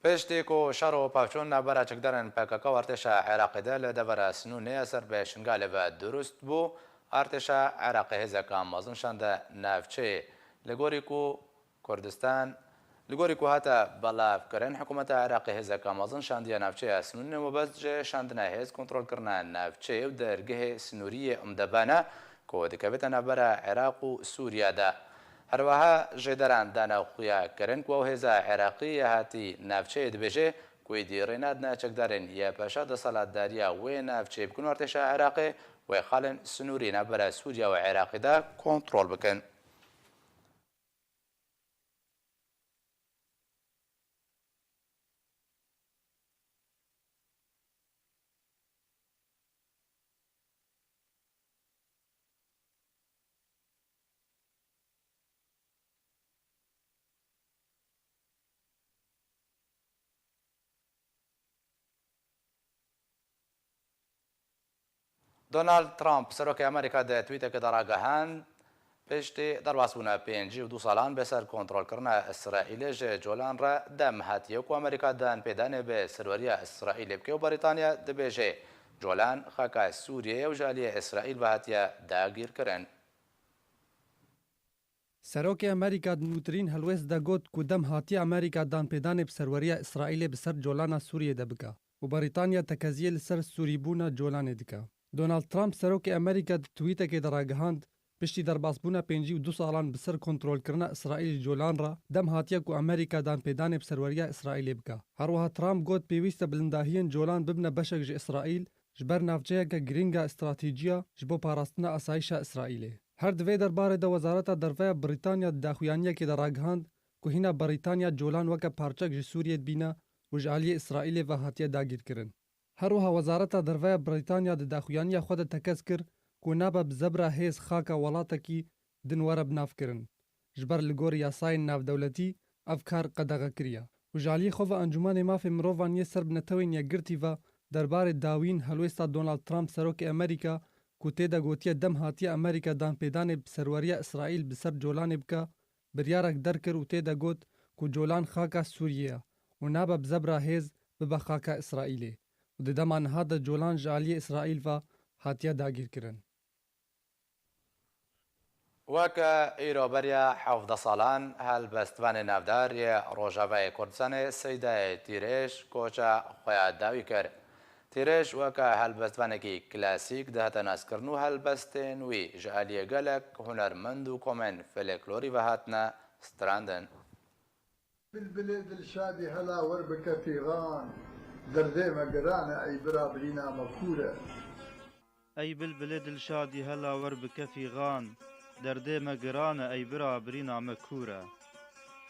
Piştî ku şer û pevçûn navbera çekdarên P K K û artêşa Iraqê de li devera Sinûnê ya ser bi Şingalê ve dirust bû, artêşa Iraqê hêzeke mezin şande navçeyê. Li gorî ku Kurdistan, li gorî ku hate belavkirin, hikûmeta Iraqê hêzeke mezin şandiye navçeya Sinûnê, mebest ji şandina hêz kontrolkirina navçeyê û dergehê sinûrî yê Umdebane ku dikevite navbera Iraq û Sûriye de. Herweha jêderan dane xuya kirin ku ew hêza Iraqî yê hatî navçeyê dibêje ku êdî rê nadine çekdarên Y P Ş desalatdariya wê navçeyê bikin û artêşa Iraqê wê xalên sinûrî navbera Sûriye û Iraqê de kontrol bikin. Donald Trump, serokê Amerîka, di twîtekê de ragihand, piştî derbasbûna pêncî û du salan bi ser kontrolkirina Îsraîlê ji Colan re dem hatiye ku Amerîka danpêdanê bi serweriya Îsraîlê bike û Brîtanya dibêje, Colan xaka Sûriyê ye û ji aliyê Îsraîl ve hatiye dagîrkirin. Serokê Amerîka di nûtirîn helwêst de got ku dem hatiye Amerîka danpêdanê bi serweriya Îsraîlê bi ser Colana Sûriyê de bike û Brîtanya tekeziyê li ser sûrîbûna Colanê dike. Donald Trump, serokê Amerîka, di twîtekê de ragihand, piştî derbasbûna pêncî û du salan bi ser kontrolkirina Îsraîl ji Colan re, dem hatiye ku Amerîka danpêdanê bi serweriya Îsraîlê bike. Her wiha Trump got, pêwîst e bilindahiyên Colan bibine beşek ji Îsraîl, ji ber navçeyeke girîng a stratejî ya ji bo parastina asayîşa Îsraîlê. Her di vê derbarê de Wezareta Derve ya Brîtanya di daxuyaniyekê de ragihand ku hîna Brîtanya Colan weke parçek ji Sûriyê dibîne û ji aliyê Îsraîlê ve hatiye dagîrkirin. Her wiha Wezareta Derve ya Brîtanya di daxuyaniya xwe de tekez kir ku nabe bi zebra hêz xaka welatekî din were binavkirin. Ji ber li gor yasayên navdewletî ev kar qedexekirî ye. Û ji aliyê xwe ve Encûmenê Mafê Mirovan yê ser bi Netewên Yekgirtî ve derbarê dawîn helwêsta Donald Trump, serokê Amerîka, ku tê de gotiye dem hatiye Amerîka danpêdanê bi serweriya Îsraîl bi ser Colanê bike, biryarek derkir û tê de got ku Colan xaka Sûriyê ye û nabe bi zebra hêz bibe xaka Îsraîlê û di dema niha de Colan ji aliyê Îsraîl ve hatiye dagîrkirin. Weke îro beriya hevdeh salan, helbestvanê navdar yê Rojavayê Kurdistanê Seydayê Tîrêj koça xwe ya dawî kir. Tîrêj weke helbestvanekî klasîk dihate naskirin û helbestên wî ji aliyê gelek hunermend û komên folklorî ve hatine strandin. Bilbilê dilşadî hela wer bike fîxan, derdê me giran e, ey bira birîna me kûr e. Ey bilbilê dilşadî hela wer bike fîxan, derdê me giran e, ey bira birîna me kûr e.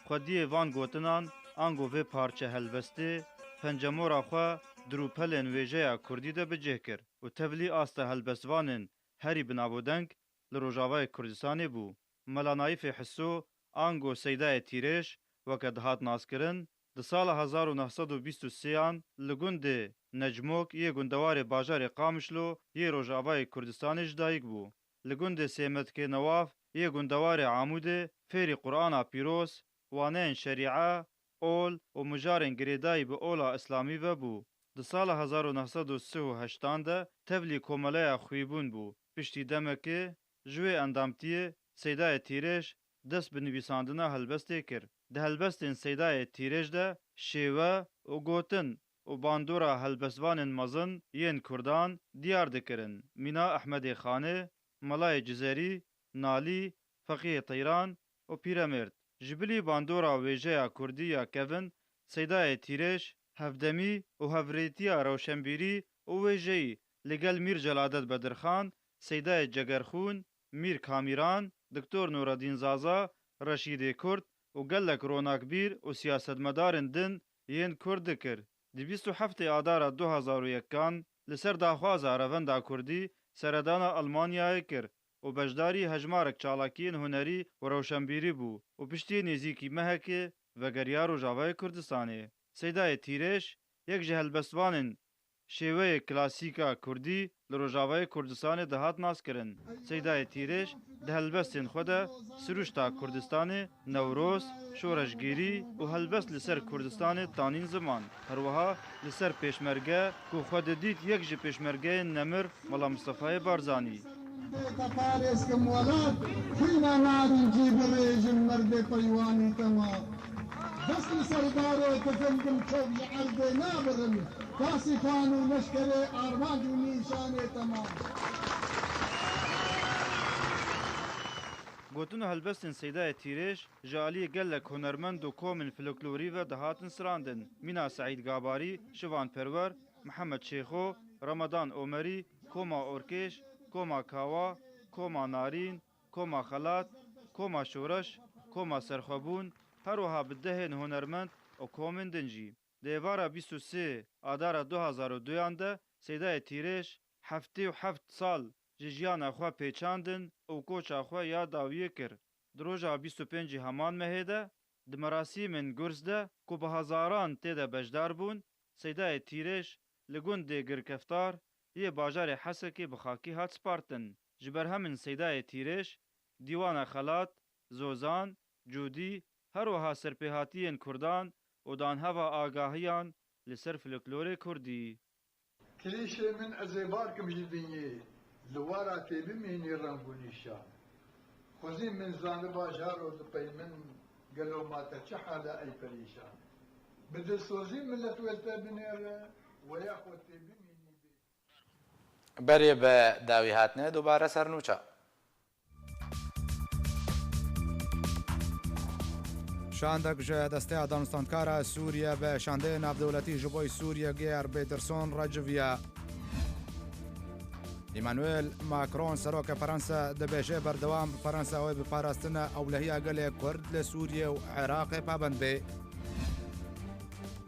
Xwediyê van gotinan ango vê parçe helbestê pencemora xwe di rûpelên wêjeya kurdî de bi cih kir û tevlî asta helbestvanên herî bi nav û deng li Rojavayê Kurdistanê bû. Mela Naîfê Hiso ango Seydayê Tîrêj weke dihat naskirin, di sala hezar û neh sed û bîst û sêyan li gundê Necmok yê gundewarê bajarê Qamişlo yê Rojavayê Kurdistanê ji dayik bû. Li gundê Sêmetkê Newaf yê gundewarê Amûdê fêrî Qur'ana Pîroz, waneyên şerîe, ol û mijarên girêdayî bi ola îslamî ve bû. Di sala hezar û neh sed û sî û heştan de tevlî Komeleya Xwîbûn bû. Piştî demekê ji wê endamtiyê Seydayê Tîrêj dest bi nivîsandina helbestê kir. Di helbestên Seydayê Tîrêj de şêwe û gotin û bandora helbestvanên mezin yên kurdan diyar dikirin. Mîna Ehmedê Xanê, Melayê Cizerî, Nalî, Feqiyê Teyran û Pîremêrd. Ji bilî bandora wêjeya kurdî ya kevin, Seydayê Tîrêj, hevdemî û hevrêtiya rewşenbîrî û wêjeyî li gel Mîr Celadet Bedirxan, Seydayê Cegerxûn, Mîr Kamîran, Doktor Nureddîn Zaza, Reşîdê Kurd û gelek ronakbîr û siyasetmedarên din yên kurd dikir. Di bîst û heftê Adara du hazar û yekan li ser daxwaza Revenda Kurdî seredana Almanyayê kir û beşdarî hejmarek çalakiyên hunerî û rewşenbîrî bû û piştî nêzîkî mehekê vegeriya Rojavayê Kurdistanê. Seydayê Tîrêj yek ji helbestvanên şêweyê klasîk a kurdî li Rojavayê Kurdistanê dihat naskirin. Seydayê Tîrêj di helbestên xwe de siruşta Kurdistanê, Newroz, şoreşgêrî û helbest li ser Kurdistanê tanîn ziman. Her wiha li ser pêşmerge ku xwe didît yek ji pêşmergeyên nemir Mela Mistefayê Barzanî. Te parêzkim welat, xwîna narincî birêjim merdê peywanî tema. Dest li serdarê tifingim çok ji erdê nabirim. Kasîfan û leşkerê armanc û nîşanê temam. Gotin û helbestên Seydayê Tîrêj ji aliyê gelek hunermend û komên folklorî ve dihatin sirandin. Mîna Seîd Gabarî, Şivan Perwer, Mihemed Şêxo, Ramadan Omerî, Koma Orkêş, Koma Kawa, Koma Narîn, Koma Xelat, Koma Şoreş, Koma Serxwebûn, her wiha bi dehên hunermend û komên din jî. Di êvara bîst û sê Adara du hazar û duyan de Seydayê Tîrêj heftê û heft sal ji jiyana xwe pêçandin û koça xwe ya dawiyê kir. Di roja bîst û pêncî heman mehê de, di merasîmên gurs de ku bi hezaran tê de beşdar bûn, Seydayê Tîrêj li gundê Girkeftar yê bajarê Hesekê bi xakî hat spartin. Ji berhemên Seydayê Tîrêj, dîwana Xelat, Zozan, Cûdî, her wiha serpêhatiyên Kurdan û danheva agahiyan li ser folklorê Kurdî. Tirîşê min ez ê bar kim ji dinyê, li wara tê bimînî reng û nîşan. Xwezî min zaniba jaro dipey min, gelo ma te çi hal e ey perîşan. Bi dilsozî milet wê li te binêre, weya xwe tê bimînî bê. Berê bi dawî hatine dubare ser nûça. Şandek ji Desteya Danûstankara Sûriye bi şandeyê navdewletî ji bo Sûriye Geir Pederson re civiya. Emmanuel Macron, serokê Fransa, dibêje berdewam Fransa wê bi parastina ewlehiya gelê Kurd li Sûriye û Iraqê pabend bê.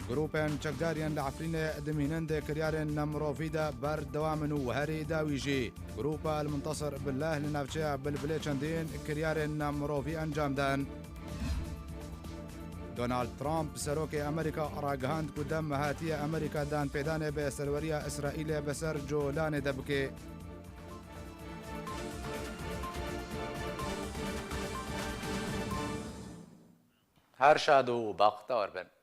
Grûpên çekdar yên li Efrînê dimînin di kiryarên nemirovî de berdewam in û herî dawî jî Grûpa El Muntasir Billah li navçeya Bilbilê çendîn kiryarên nemirovî encam dan. Donald Trump, serokê Amerîka, ragihand ku dem hatiye Amerîka danpêdanê bi serweriya Îsraîlê bi ser Colanê de bike. Her şad û baxtewar bin.